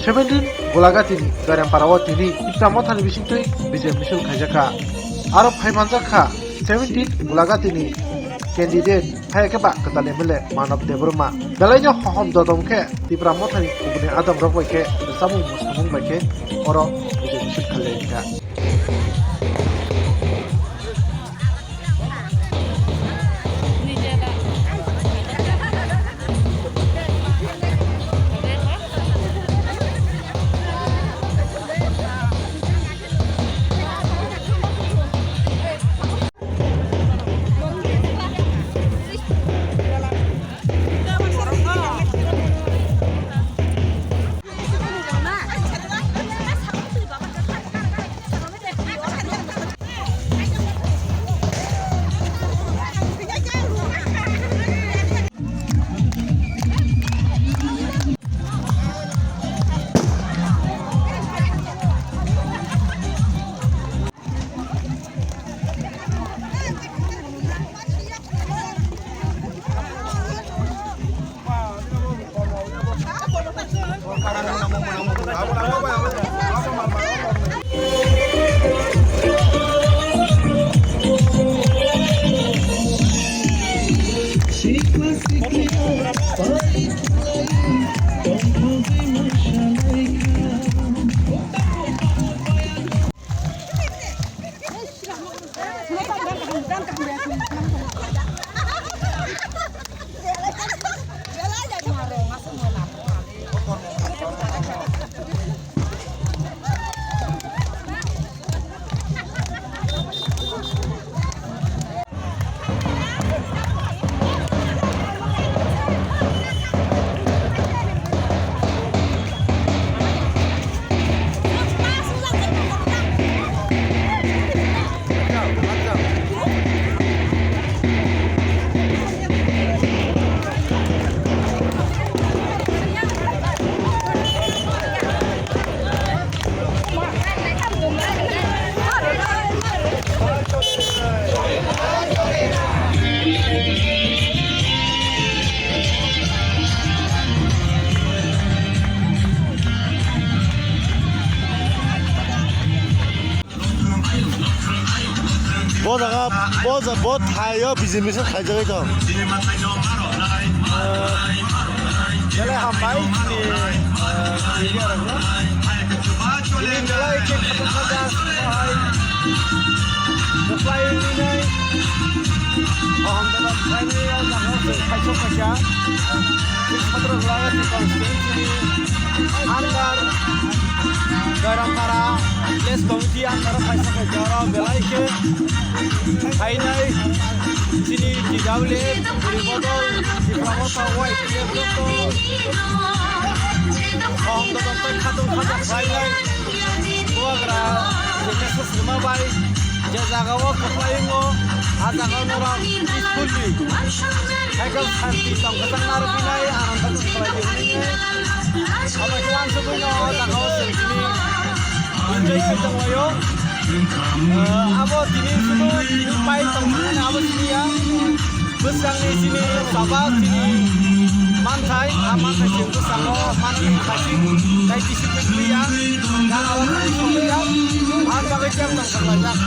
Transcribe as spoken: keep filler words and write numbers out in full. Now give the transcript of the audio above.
Seventeen Golagatini Gairangpara o tini Tipra Mothani bisingtwi Bijay Misil khaijakha. Aro phaimanjakha seventeen Golagatini candidate hai khe ba kwtal M L A Manav Debbarma. Belaino hohom dodom khe Tipra Mothani kubuni adamrok bai khe samung mwsamung bai khe oro Bijay Misil khaijak kha. Bo jaga, bo ja-, bo thaio Bijay Misil khaijagwi tong. Belai hambai, chini, eh, chini arokno. Chini belai khe khatung kha jak, hai. Kwplai wngnai. Kaham dala khlainai o jaga o chwng khaisok khaikha. Chini Satragula constituency ni under Gairangpara village committee under o khaisok khaikha. Oro belai khe phainai chini T W F, Bwrwi Bodol, Tipra Motha, Y T F joto. Kaham dala tei khatung kha jak phainai. Bubagra Jemesa Srima bai je jaga o kwplai wngo, a jaga o norok peacefully, ekdom shanti tong kwchang narwgwinai, ananda khlai di hwnwi. Abo khe ang sugwino o jaga o selfie ni enjoy khe tonglaio. Eh, abo tini sudu tini pai tongmani abo siniya. Bwskangni chini chaba chini manthai, a manthai chini bwskango manwi khaising tei kisi kwrwi ya, gana o khaising ya, a bagwi cheng tong khlaijak.